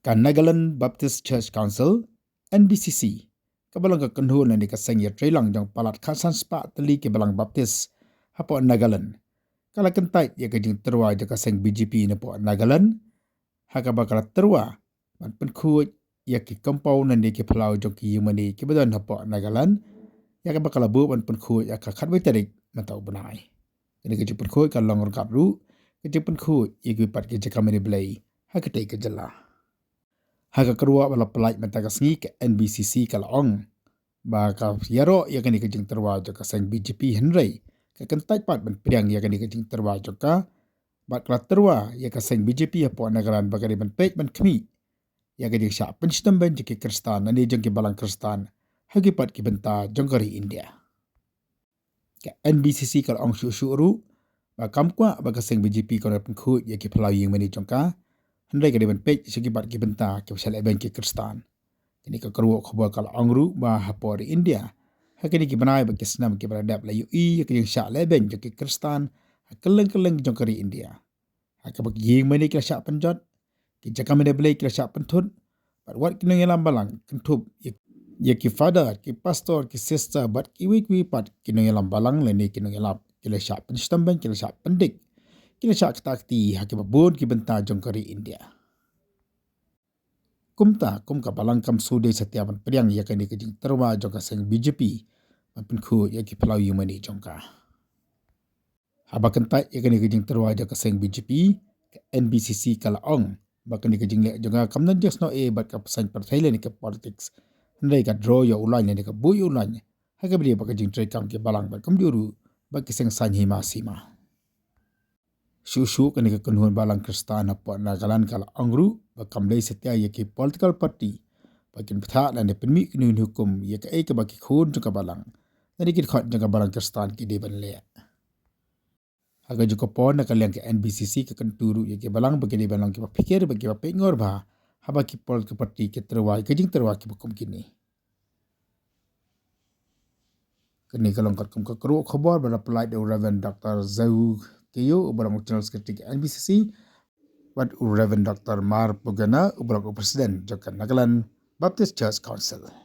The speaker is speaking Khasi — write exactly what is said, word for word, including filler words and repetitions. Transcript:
Ka Nagaland Baptist Church Council, N B C C, kaba long ka kynhun lane ka seng ïatreilang jong palat khatsan spah tylli ki balang Baptist hapoh Nagaland, ka la kyntait ïa ka jingtyrwa jong ka seng B J P napoh Nagaland, ha kaba ka la tyrwa ban pynkhuid ïa ki compound lane ki phyllaw jong ki ïingmane kiba don hapoh Nagaland, ïa kaba ka la buh ban pynkhuid ha ka khatwei tarik mynta u bnai. Kane ka jingpynkhuid ka long ryngkat ruh ka jingpynkhuid ïa kiwei pat ki jaka mane blei ha katei ka jylla. Ha ka kyrwoh ba la pyllait mynta ka sngi, ka N B C C ka la ong ba ka ïaroh ïa kane ka jingtyrwa jong ka seng B J P, hynrei ka kyntait pat ban pdiang ïa kane ka jingtyrwa jong ka, bad ka la tyrwa ïa ka seng B J P hapoh Nagaland ba ka dei ban peit ban khmih ïa ka jingshah pynshitom beiñ jong ki Khristan lane jong ki balang Khristan ha ki pat ki bynta jong ka ri India. Ka N B C C ka la ong shuh shuh ruh ba kam kwah ba ka seng B J P kan pynkhuid ïa ki phyllaw ïingmane jong ka, hynrei ka dei ban peit sha ki pat ki bynta kiba shah lehbeiñ ki Khristan. Kane ka kyrwoh khubor ka la ong ruh ba hapoh ri India, ha kine ki bnai bad ki snem kiba la dep, la ïohi ïa ka jingshah lehbeiñ jong ki Khristan ha kylleng kylleng jong ka ri India, ha kaba ki ïingmane ki la shah pynjot, ki jaka mane blei ki la shah pynthut, bad wat ki nongïalam balang, kynthup ïa, ïa ki father, ki pastor, ki sister, bad kiwei kiwei pat ki nongïalam balang lane ki nongïalap, ki la shah pynshitom beiñ, ki la shah pyndik, ki la shah ktah kti ha kiba bun ki bynta jong ka ri India. Kumta, kum ka Balang kam shu dei satia ban pdiang ïa kane ka jingtyrwa jong ka seng B J P ban pynkhuid ïa ki phyllaw ïingmane jong ka. Haba kyntait ïa kane ka jingtyrwa jong ka seng B J P, ka N B C C ka la ong ba kane ka jingleh jong ka kam don jingsnoh ei bad ka pyrshah pyrthei lane ka politics, hynrei ka draw ïa u lain lane ka buh ïa u lain ha kaba ïadei bad ka jingtreikam ki balang bad kumjuh ruh bad ki seng saiñ hima sima. Shuh shuh kane ka kynhun balang Khristan hapoh Nagaland ka la ong ruh ba kam dei satia ïa ki political party ba kin bthah lane pynmih kynhun hukum ïa kaei kaba ki khun jong ka balang lane ki dkhot jong ka balang Khristan ki dei ban leh. Ha kajuh ka por, na ka liang ka N B C C ka kyntu ruh ïa ki balang ba ki dei ban long kiba phikir bad kiba peit ngor bha haba ki political party ki tyrwa ïa ki jingtyrwa kiba kum kine. Kane ka long katkum ka kyrwoh khubor ba la pyllait da u Reverend Doctor Zeu Keyo, uba long u General Secretary ka N B C C, bad u Reverend Doctor Mar Pugana, uba long u President jong ka Nagaland Baptist Church Council.